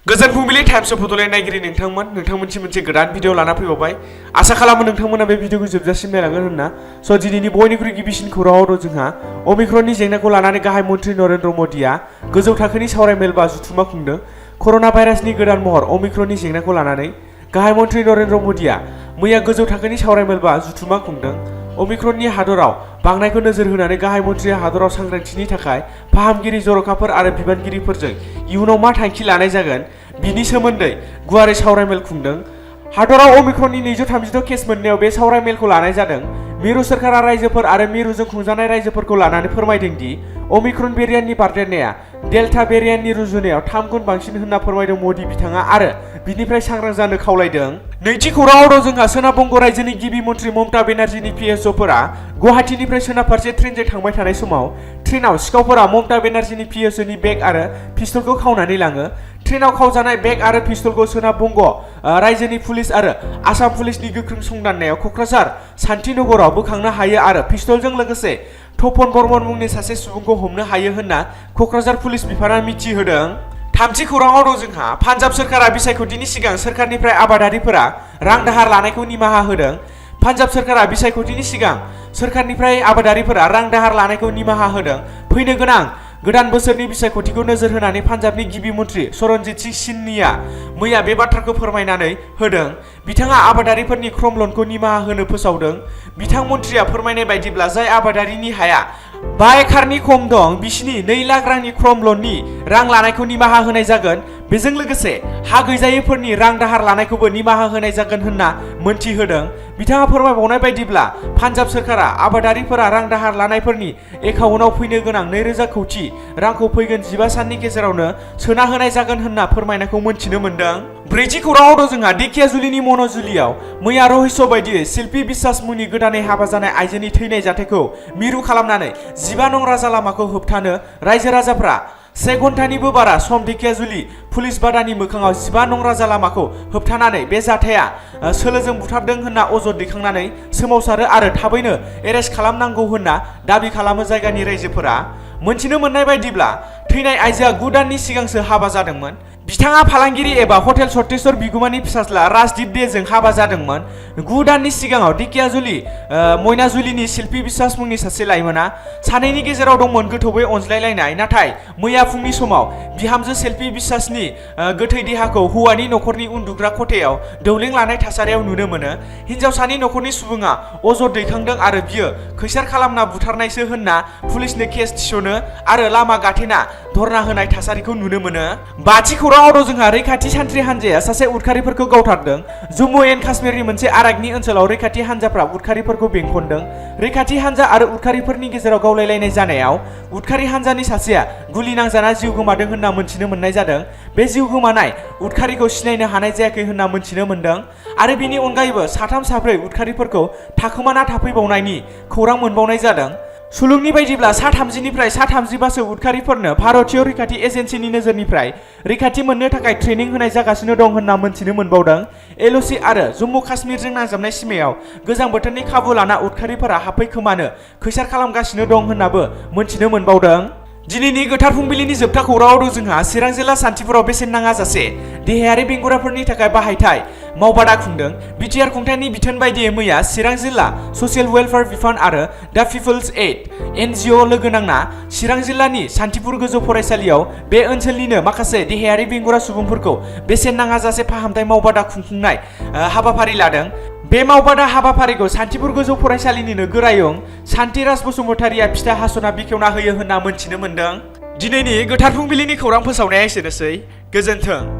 गोजोन फुंबिलि times of Bodoland नायगिरि नोंथांमोनसिम मोनसे गोदान भिडिअ लाना फैबावबाय। आसा खालामो नोंथांमोना बे भिडिअखौ जोबजासिम नायलांगोन होनना। स' दिनैनि बयनिख्रुइ गिबिसिन खौराङाव दं जोंहा अमिक्रननि जेंनाखौ लानानै गाहाय मन्थ्रि नरेन्द्र मदिया गोजौ थाखोनि सावरायमेल बा जुथुमा खुंदों। कर'ना भाइरासनि गोदान महर अमिक्रननि जेंनाखौ लानानै गाहाय मन्थ्रि नरेन्द्र मदिया मैया गोजौ थाखोनि सावरायमेल बा जुथुमा खुंदों। अमिक्रननि हादराव बांनायखौ नोजोर होनानै गाहाय मन्थ्रिया हादराव सांग्रांथिनि थाखाय फाहामगिरि जर'खाफोर आरो बिबानगिरिफोरजों इयुनाव मा थांखि लानाय जागोन बिनि सोमोन्दै गुवारै सावरायमेल खुंदों। हादराव अमिक्रननि 236 केस मोननायाव बे सावरायमेलखौ लानाय जादों। मिरु सोरखारा रायजोफोर आरो मिरुजों खुंजानाय रायजोफोरखौ लानानै फोरमायदों दि अमिक्रन भेरिएन्टनि बारदेरनाया डेल्टा भेरिएन्टनि रुजुनायाव 3 गुन बांसिन होनना फोरमायदों मदि बिथाङा आरो बिनिफ्राय सांग्रां जानो खावलायदों। नैथि खौराङाव दं जोंहा सोनाब बंग रायजोनि गिबि मन्थ्रि ममता बेनार्जीनि पिएसअफोरा गुवाहाटीनिफ्राय सोनाब फारसे ट्रेनजों थांबाय थानाय समाव ट्रेनाव सिखावफोरा ममता बेनार्जीनि पिएसअनि बेग आरो पिस्तलखौ खावनानै लाङो। ट्रेनाव खावजानाय बेग आरो पिस्तलखौ सोनाब बंग रायजोनि पुलिस आरो आसाम पुलिसनि गोख्रों संदाननायाव क'क्राझार शान्तिनगराव बोखांनो हायो आरो पिस्तलजों लोगोसे तपन बर्मन मुंनि सासे सुबुंखौ हमनो हायो होनना क'क्राझार पुलिस बिफाना मिथिहोदों। थामथि खौराङाव दं जोंहा पान्जाब सोरखारा बिसायख'थिनि सिगां सोरखारनिफ्राय आबादारिफोरा रां दाहार लानायखौ निमाहा होदों। पान्जाब सोरखारा बिसायख'थिनि सिगां सोरखारनिफ्राय आबादारिफोरा रां दाहार लानायखौ निमाहा होदों। फैनो गोनां गोदान बोसोरनि बिसायख'थिखौ नोजोर होनानै पान्जाबनि गिबि मन्थ्रि चरणजीत सिं सिन्नीआ मैया बे बाथ्राखौ फोरमायनानै होदों। बिथाङा आबादारिफोरनि क्रम लनखौ निमाहा होनो फोसावदों। बिथां मन्थ्रिया फोरमायनाय बायदिब्ला जाय आबादारिनि हाया 5 एकड़नि खम दं बिसिनि 2 लाख रांनि क्रम लननि रां लानायखौ निमाहा होनाय जागोन। बेजों लोगोसे हा गैजायैफोरनि रां दाहार लानायखौबो निमाहा होनाय जागोन होनना मोनथिहोदों। बिथाङा फोरमायबावनाय बायदिब्ला पान्जाब सोरखारा आबादारिफोरा रां दाहार लानायफोरनि एकाउन्टआव फैनो गोनां 2,000 कौटि रांखौ फैगोन 15 साननि गेजेरावनो सोना होनाय जागोन होनना फोरमायनायखौ मोनथिनो मोनदों। ब्रैथि खौराङाव दं जोंहा धेकियाजुलिनि मन'जुलियाव मैया रहस्य बायदियै शिल्पी बिश्वास मुंनि गोदानै हाबा जानाय आइजोनि थैनाय जाथायखौ मिरु खालामनानै 15 नं राजा लामाखौ होबथानो रायजो राजाफ्रा 1 घन्टानिबो बारा सम धेकियाजुलि पुलिस बादानि मोखाङाव 15 नं राजा लामाखौ होबथानानै बे जाथाया सोलोजों बुथारदों होनना अजद दैखांनानै सोमावसारो आरो थाबैनो एरेस्ट खालामनांगौ होनना दाबि खालामो जायगानि रायजोफोरा। मोनथिनो मोननाय बायदिब्ला थैनाय आइजोआ 9 दाननि सिगांसो हाबा जादोंमोन। बिथाङा फालांगिरि एबा हटेल सत्तेश्वर बिगुमानि फिसाज्ला राजदीप देजों हाबा जादोंमोन। 9 दाननि सिगाङाव धेकियाजुलि मयनाजुलिनि शिल्पी बिश्वास मुंनि सासे लाइमोना सानैनि गेजेराव दंमोन गोथौवै अनज्लायलायनाय। नाथाय मैया फुंनि समाव बिहामजो शिल्पी बिश्वासनि गोथै देहाखौ हौवानि नखरनि उन्दुग्रा खथायाव दौलें लानाय थासारियाव नुनो मोनो। हिन्जावसानि नखरनि सुबुङा अजद दैखांदों आरो बियो खैसार खालामना बुथारनायसो होनना पुलिसनो केस थिसनो आरो लामा गाथेना धरना होनाय थासारिखौ नुनो मोनो। बाथि खौराङाव दं जोंहा रैखाथि सान्थ्रि हान्जाया सासे उदखारिफोरखौ गावथारदों। जम्मु एन्ड काश्मीरनि मोनसे आरागनि ओनसोलाव रैखाथि हान्जाफ्रा उदखारिफोरखौ बेंखनदों। रैखाथि हान्जा आरो उदखारिफोरनि गेजेराव गावलायलायनाय जानायाव उदखारि हान्जानि सासेया गुलि नांजाना जिउ गोमादों होनना मोनथिनो मोननाय जादों। बे जिउ गोमानाय उदखारिखौ सिनायनो हानाय जायाखै होनना मोनथिनो मोनदों आरो बिनि अनगायैबो 3-4 उदखारिफोरखौ थाखोमाना थाफैबावनायनि खौरां मोनबावनाय जादों। सुलुंनि बायदिब्ला 30निफ्राय 35 उदखारिफोरनो भारतीय रैखाथि एजेन्सिनि नोजोरनिफ्राय रैखाथि मोननो थाखाय ट्रेनिं होनाय जागासिनो दं होनना मोनथिनो मोनबावदों। एलओसि आरो जम्मु काश्मीरजों नांजाबनाय सिमायाव गोजां बोथोरनि खाबु लाना उदखारिफोरा हाबफैखोमानो खैसार खालामगासिनो दं होननाबो मोनथिनो मोनबावदों। दिनैनि गोथार फुंबिलिनि जोबथा खौराङाव दं जोंहा चिरां जिल्ला सान्थिपुराव बेसेन नाङा जासे देहायारि बेंगुराफोरनि थाखाय बाहायथाय मावबादा खुंदों। बिटिआर खुंथायनि बिथोन बायदियै मैया चिरां जिल्ला ससियेल वेलफेयार बिफान आरो दा पिपल्स एड एनजिअ लोगो नांना चिरां जिल्लानि सान्थिपुर गोजौ फरायसालियाव बे ओनसोलनिनो माखासे देहायारि बेंगुरा सुबुंफोरखौ बेसेन नाङा जासे फाहामथाय मावबादा खुंफुंनाय हाबाफारि लादों। बे मावबादा हाबाफारिखौ सान्थिपुर गोजौ फरायसालिनिनो गोरायुं सान्तिराज बसुमतारिया फिथा हास'ना बेखेवना होयो होनना मोनथिनो मोनदों। दिनैनि गोथार फुंबिलिनि खौरां फोसावनाया एसेनोसै। गोजोन्थों।